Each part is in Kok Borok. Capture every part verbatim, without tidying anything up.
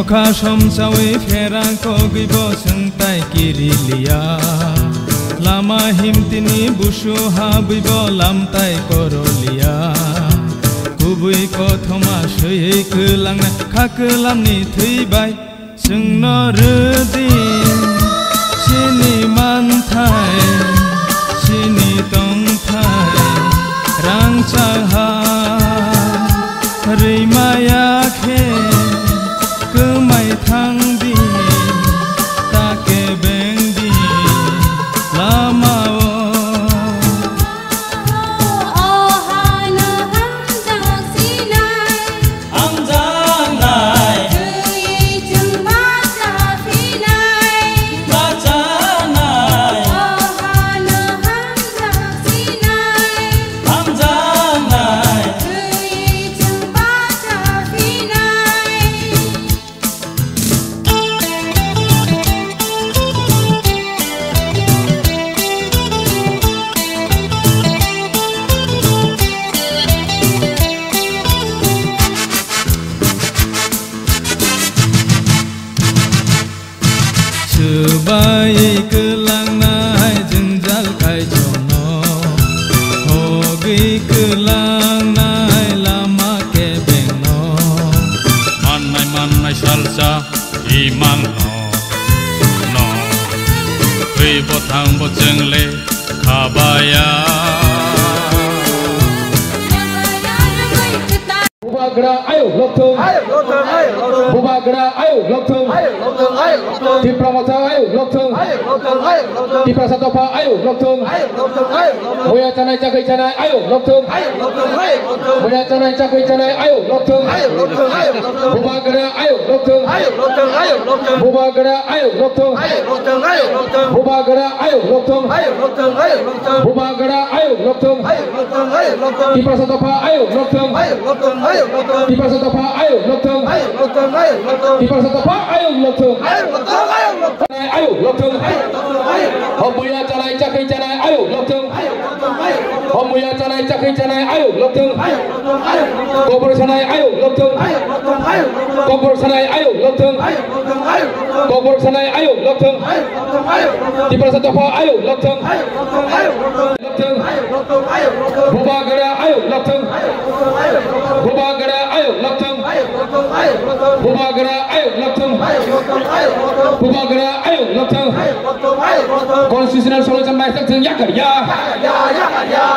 Kha somsawi pherang kogwi bo swngtai kiriliya. Lama himtini busu habwi bo lamtai koroliya. Kubui kothoma swiwi kwlangna kha kwlamni thwi bai. Chwngno rwdi chini manthai, chini tongthai, rangchak ha rwimaya khe kwmai thangdi, ta kebengdi lama-o. Hamjaknai. Twi chwng bacha phinai. Bachanai. O hano hamjak sinai. Hamjaknai. Twi chwng bacha phinai. Swbai kwlangnai jwngjal kaitorno, hogwi kwlangnai lama kebengno. Mannai mannai salsa imanno, no. Twi bo thang bo chwngle khabaya. Bubagra ayuk lokthung. Ayuk lokthung, ayuk lokthung. Bubagra ayuk lokthung. Ayuk lokthung, ayuk lokthung. Tipra Motha ayuk lokthung. Ayuk lokthung, ayuk lokthung. Tiprasa Dopha ayuk lokthung. Ayuk lokthung, ayuk lokthung. Muya chanai chakwi chanai ayuk lokthung. Ayuk lokthung, ayuk lokthung. Muya chanai chakwi chanai ayuk lokthung. Ayuk lokthung, ayuk lokthung. Bubagra ayuk lokthung. Ayuk lokthung, ayuk lokthung. Bubagra ayuk lokthung. Ayuk lokthung, ayuk lokthung. Bubagra ayuk lokthung. Ayuk lokthung, ayuk lokthung. Bubagra ayuk lokthung. Ayuk lokthung, ayuk lokthung. Tiprasa Dopha ayuk lokthung. Ayuk lokthung, ayuk lokthung. Tiprasa Dopha ayuk lokthung. Ayuk lokthung, ayuk lokthung. Tiprasa Dopha ayuk lokthung. Ayuk lokthung, ayuk lokthung. Ayuk lokthung. Ayuk lokthung, ayuk lokthung. Homoya chanai chakwi chanai ayuk lokthung. Ayuk lokthung, ayuk lokthung. Homoya chanai chakwi chanai ayuk lokthung. Ayuk lokthung, ayuk lokthung. Kobor sanai ayuk lokthung. Ayuk lokthung, ayuk lokthung. Kobor sanai ayuk lokthung. Ayuk lokthung, ayuk lokthung. Kobor sanai ayuk lokthung. Ayuk lokthung, ayuk lokthung. Tiprasa Dopha ayuk lokthung. Ayuk lokthung, ayuk lokthung. Lokthung. Bubagra ayuk lokthung. Bubagra ayuk lokthung. Bubagra ayuk lokthung. Bubagra ayuk lokthung. Constitutional solution mai sak chwng yakar ya.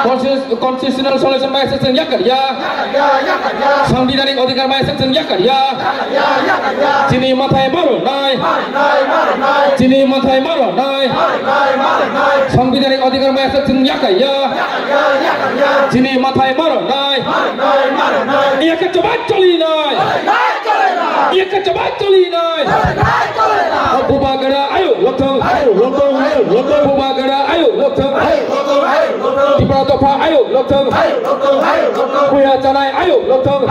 Constitu-, constitutional solution mai sak chwng yakar ya. Sambidhanik adhikar mai sak chwng yakar ya. Chini mathai maro nai. Chini mathai maro nai. Sambidhanik adhikar mai sak chwng yakar ya. Chini mathai maro nai. Eke choba choli nai. Eke choba choli nai. Bubagra ayuk lokthung. Bubagra ayuk lokthung. Tipra Dopha ayuk lokthung. Muya chanai ayuk lokthung.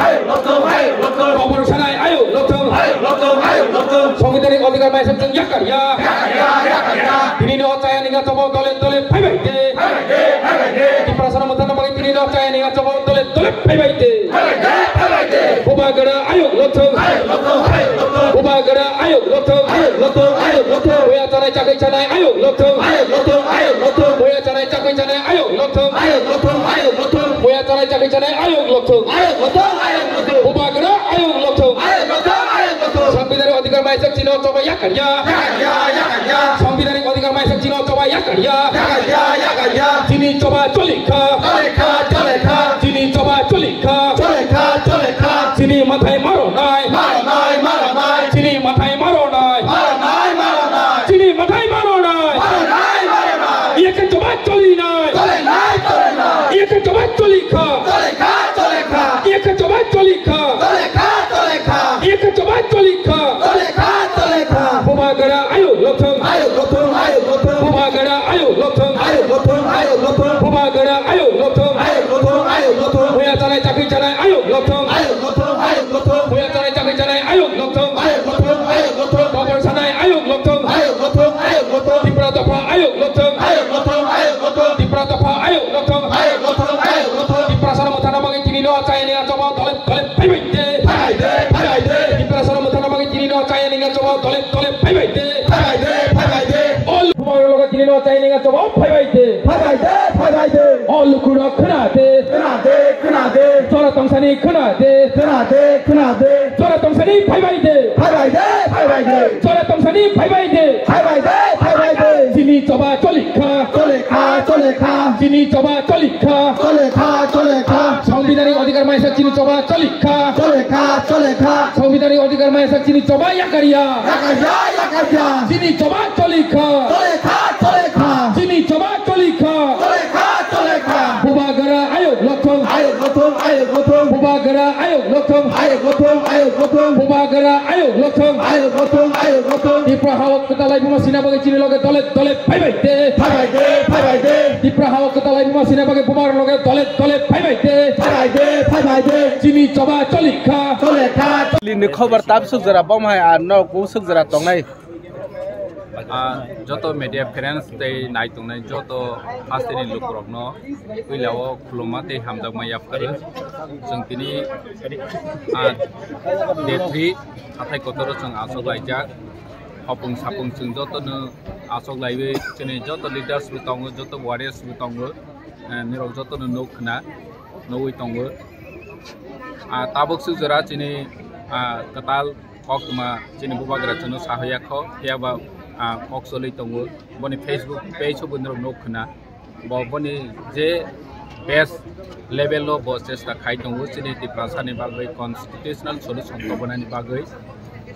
Kobor sanai ayuk lokthung. Sambidhanik adhikar mai sak chwng yakar ya. Tini no chaya ninga chobo dole dole phaibai de. Tiprasa no motha no bagwi tini no chaya ninga chobo dole dole phaibai de. Bubagra ayuk lokthung. Bubagra ayuk lokthung. Muya chanai chakwi chanai ayuk lokthung. Muya chanai chakwi chanai ayuk lokthung. Muya chanai chakwi chanai ayuk lokthung. Bubagra ayuk lokthung. Sambidhanik adhikar mai sak chini choba yakar ya. Sambidhanik adhikar mai sak chini choba yakar ya. Chini choba choli kha. Chini choba choli kha. Chini mathai maro nai. Chini mathai maro nai. Chini mathai maro nai. Eke choba choli nai. Eke choba choli kha. Eke choba choli kha. Eke choba choli kha. Bubagra ayuk lokthung. Bubagra ayuk lokthung. Bubagra ayuk lokthung. Muya chanai chakwi chanai ayuk lokthung. Muya chanai chakwi chanai ayuk lokthung. Kobor sanai ayuk lokthung. Tipra Dopha ayuk lokthung. Tipra Dopha ayuk lokthung. Tiprasa Chaininga choba phaibai de. Phaibai de, phaibai de. O lukurok khna de. Khna de, khna de. Chora tongsani khna de. Khna de, khna de. Chora tongsani phaibai de. Phaibai de, phaibai de. Chora tongsani phaibai de. Phaibai de, phaibai de. Chini choba cholikha. Cholikha, cholikha. Chini choba cholikha. Cholikha, cholikha. Songbidanik odhikar maisa chini choba cholikha. Cholikha, cholikha. Songbidanik odhikar maisa chini choba yakarya. Yakarya, yakarya. Chini choba cholikha. Cholikha, cholikha. Chini choba cholikha. Cholikha, cholikha. Bubagra ayok lothong. Ayok lothong, ayok lothong. Bubagra ayok lothong. Ayok lothong, ayok lothong. Bubagra ayok lothong. Ayok lothong, ayok lothong. Tipra hao kwtalai buma sina bagwi chini loge dole dole phaibai de. Phaibai de, phaibai de. Tipra hao kwtalai buma sina bagwi bubagra loge dole dole phaibai de. Phaibai de, phaibai de. Chini choba cholikha. Cholikha. Lini khobor tab suk jora bom hai ar nok bu suk jora tongnai. Ah, joto media friends tei nai tongnai joto hasteni lukurokno puilao khulumma tei hamjakma yapharu. Chwng tini, ah, day three hathai kotoro chwng achuk laijak. Hopung sapung chwng jotono achuk laiwi chini joto leaders bo tongo, joto warriors bo tongo. Eh, nirok jotono nuk khna, nugwi tongo. Ah, tabuk suk jora chini, ah, kwtal koktwma chini bubagra chwngno sahoya kho, phiya ba, ah, kok choli tongo. Boni Facebook page o bo norok nuk khna. Bo boni je best level o bo chesta khai tongo chini Tiprasani bagwi constitutional solution tobonani bagwi.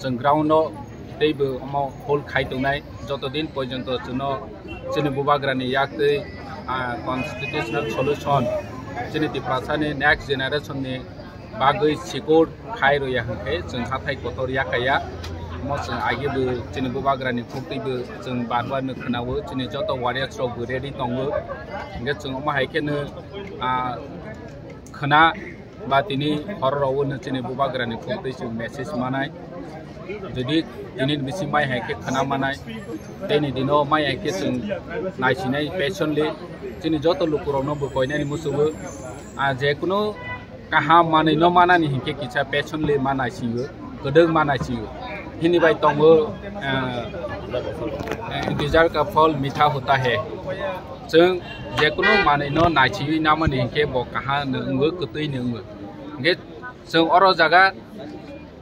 Chwng ground o teibo omo hold khai tongnai. Joto din porjonto chwngno chini bubagrani yaktwi, ah, constitutional solution chini Tiprasani next generation ni bagwi secure khai rwya hwnkhe chwng hathai kotor yakaya. Omo chwng agebo chini bubagrani phuktwibo chwng bar bar no khwnao, chini joto warriors rok bo ready tongo. Hwnkhe chwng omo hai kheno, ah, khwna ba tini horror o no chini bubagrani phuktwi chwng message manai. Jodi tini bisi mai hai khe khwna manai, tini dino mai hai khe chwng naisinai patiently chini joto lukurokno bo koinani musugo. Ah, je kunu kaham manwi no manani hinkhe kisa patiently ma naisingo, kwdwk ma naisingo. Hini bai tongo, eh, eh, "Intezar ka phal mitha hota hai." Chwng je kunu manwi no naisinwi namani hinkhe bo kaham no wngo, kwtwi no wngo. Hinkhe chwng oro jaga,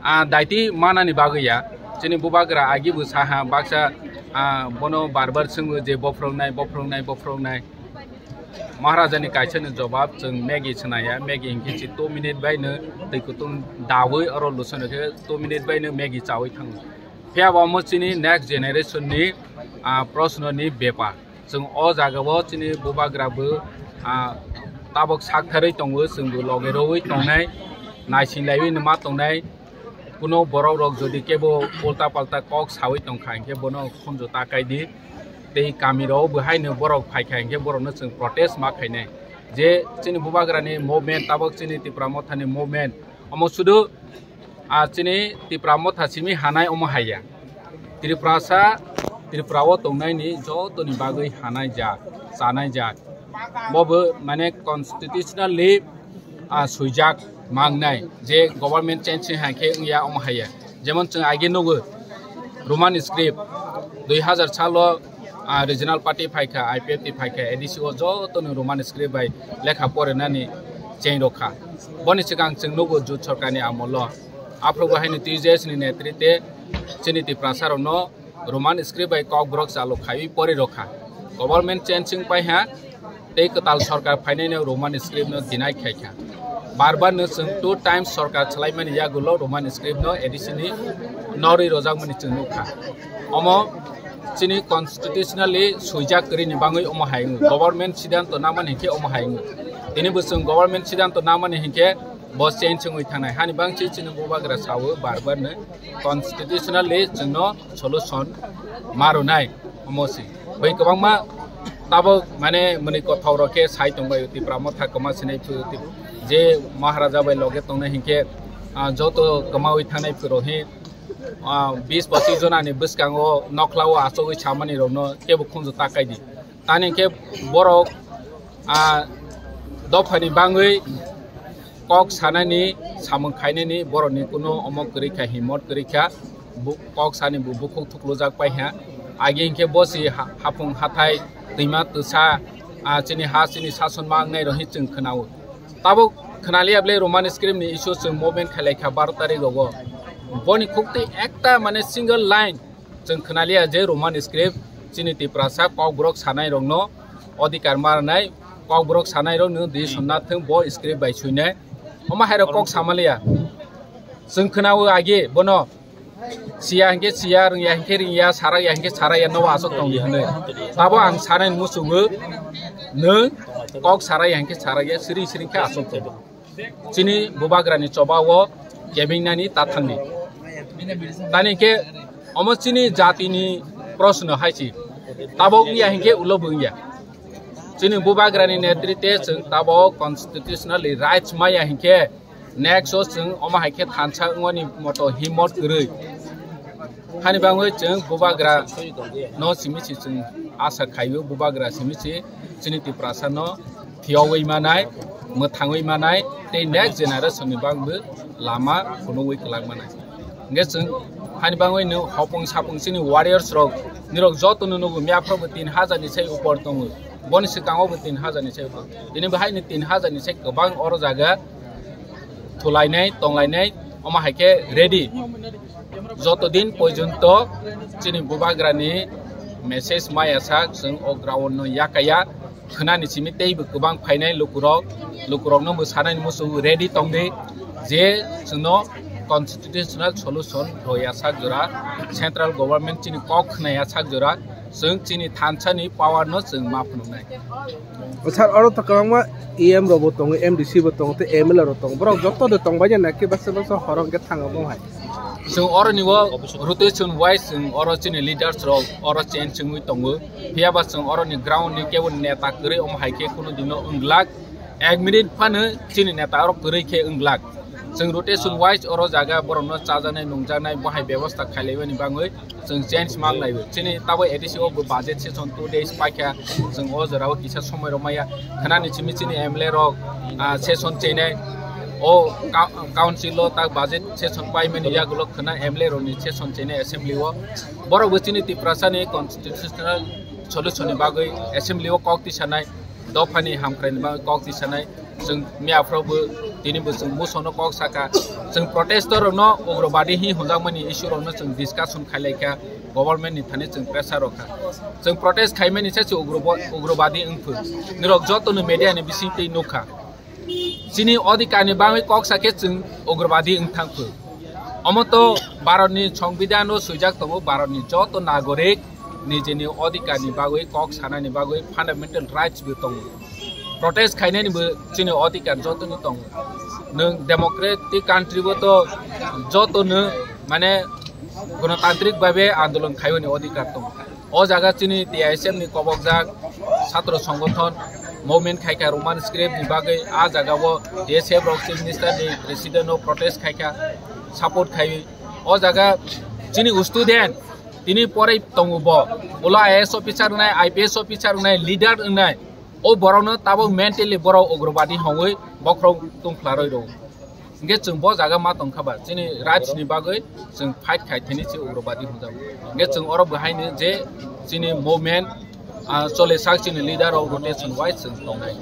ah, daiti manani bagwi ya. Chini bubagra agi bo saha baksa, ah, bono bar bar swngo je, "Bophrongnai, bophrongnai, bophrongnai." Maharajani kaisa ni jobab chwng Maggie swnaya, Maggie hinkhe chi two minute bai no twi kutung dawi oro lusano khe two minute bai no Maggie chawi thango. Phiya bo omo chini next generation ni, ah, proshno ni bepar. Chwng o jaga o chini bubagra bo, ah, tabok saktharwi tongo, chwng bo loge rwui tongnai, naising laiwi no ma tongnai. Kuno borok rok jodi kebo ulta palta kok sawi tongkha hinkhe bono khunju ta kai di. Tei kami rok bo haino borok phaikha hinkhe borokno chwng protest ma khainai. Je chini bubagrani movement, tabok chini Tipra Mothani movement, omo sudu, ah, chini Tipra Motha simi hanai omo haiya. Tiprasa, Tripura o tongnaini jotoni bagwi hanai jak, chanai jak. Bo bo mane constitutionally, ah, swijak mangnai je government change se hai khe wngya omo haiya. Jemon chwng age nugo Roman script dui hazar salo, ah, regional party phaikha, I P F T phaikha, A D C o jotoni Roman script bai lekha porinani cheng rokha. Boni swkang chwng nugo jut sorkarni amolo. Aphuru bo haino T J S ni netrite chini Tiprasa rokno Roman script bai Kokborok chalo khaiwi pori rokha. Government change wng paiha tei kwtal sorkar phainai no Roman script no deny khaikha. Bar bar no chwng two times sorkar chwlaimani yagulo Roman script no A D C ni norwi rojakmani chwng nukha. Omo chini constitutionally swijak kwrwini bangwi omo hai wngo. Government sidanto namani hinkhe omo hai wngo. Tini bo chwng government sidanto namani hinkhe bo change wngwi thangnai. Hani bangchi chini bubagra sao bar bar no constitutionally chwngno solution ma rwnai omo se. Bai kwbangma tabok mane mwnwi kothok rok khe sai tongbai Tipra Motha kwma sinai phu Tip-, je Maharaja bai loge tongnai hinkhe, ah, joto kwmawi thangnai phu rok hi, ah, bis pochis jona ni bwskango nokhlao achugwi samani rokno kebo khunju ta kai di. Tani hinkhe borok, ah, dophani bangwi kok sanani, samung khainani borokni kuno omo kwrwi kha, himmot kwrwi kha, bu-, kok sani bu-, bukhuk thuklujak pai ha. Agi hingke bo si ha-, hapung hathai, twima twsa, ah, chini ha, chini sason ma wngnai rok hi chwng khwnao. Tabuk khwnaliya ble Roman script ni issue chwng movement khailai kha baro tarik rogo. Boni khukti ekta mane single line chwng khwnaliya je Roman script chini Tiprasa kokborok sanai rokno odhikar ma rwnai, kokborok sanai rok nw di sonna thwng bo script bai suinai. Omo hai rok kok samaliya. Chwng khwnao agi bono. Siya hingke siya, rwngya hingke rwngya, sarakya hingke sarakya, nobo aswk tongdi hwnwi. Tabo ang sanai muchungo, nwng kok sarakya hingke sarakya, siring siring khe aswk tongo. Chini bubagrani choba o kebingnani ta thangdi. Tani hingke omo chini jatini proshno hai si. Tabo wngya hingke ulo bo wngya. Chini bubagrani netritwe chwng tabo constitutionally rights maya hingke, next o chwng omo hai khe thansa wngmani moto himot kwrwi. Hani bangwi chwng bubagra no simi si chwng asa khaio, bubagra simi si chini Tiprasa no thiyogwi manai, mwthangwi manai, tei next generation ni bagwi lama phunugwi kwlak manai. Hingke chwng hani bangwi no hopung sapung chini warriors rok, nirok joto no nugo, miyaphro bo tin hajar ni sai upor tongo, boni swkango bo tin hajar ni sai upor. Tini bo hai ni tin hajar ni sai kwbang oro jaga thulainai, tonglainai, omo hai khe ready. Joto din porjonto chini bubagrani message maya sak, chwng o ground no yakaya, khwnani simi tei bo kwbang phainai lukurok, lukurok no bo sanai musu ready tongdi, je chwngno constitutional solution rwya sak jora, central government chini kok khwnaya sak jora, chwng chini thansa ni power no chwng ma phunuknai. Sir, oro to kwbangma E M rok bo tongo, M D C bo tongo, tei M L A rok tongo. Borok joto de tongbaija na khe basa basa horo hwnkhe thango bo hai. Chwng oro ni bo rotation wise chwng oro chini leaders rok oro change wngwi tongo. Phiya ba chwng oro ni ground ni kebo neta kwrwi omo hai khe kunu dino wng glak. Ek minute phano chini neta oro kwrwi khe wng glak. Chwng rotation wise oro jaga borokno chajaknai nungjaknai bo hai bebosta khailaimani bangwi chwng change mang laibo. Chini tabo A D C o bo budget session two days paikha, chwng o jorao kisa somoi rok maya. Khwnani simi chini M L A rok, ah, session chenai. O ka-, council o tak budget session paimani yagulo khwna M L A rokni session chenai assembly o. Borok bo chini Tiprasa ni constitutional solution ni bagwi assembly o kok tisanai. Dophani hamkraini bagwi kok tisanai. Chwng miyaphro bo tini bo chwng musono kok saka. Chwng protestor rokno ugrobadi hi hwnjakmani issue rokno chwng discussion khailaikha, government ni thani chwng pressure rokha. Chwng protest khaimani se chwng ugrobo-, ugrobadi wngphru. Nirok jotono media ni bisingtwi nukha. Chini odhikar ni bagwi kok sakhe chwng ugrobadi wngthangphru. Omo to Bharat ni Songbidan o swijak tongo, Bharat ni joto nagorik nijini odhikar ni bagwi kok sanani bagwi fundamental rights bo tongo. Protest khainani bo chini odhikar jotoni tongo. Nwng democratic country bo to jotono mane gonotantrik bhabe andolon khaiwani odhikar tongo. O jaga chini T I S F ni kobokjak satro songothon movement khaikha Roman script ni bagwi, a jaga o T S F rok chief minister ni president no protest khaikha, support khai. O jaga chini student tini porai tongo bo, ulo I A S officer wngnai, I P S officer wngnai, leader wngnai. O borokno tabuk mentally borok ugrobadi hongwi bokhorok tungphlarwi rwo. Hingke chwng bo jaga ma tongkha ba, chini rights ni bagwi chwng fight khai thini se ugrobadi hwnjago. Hingke chwng oro bo haino je chini movement, ah, chole sak chini leader rok rotation wise chwng tongnai.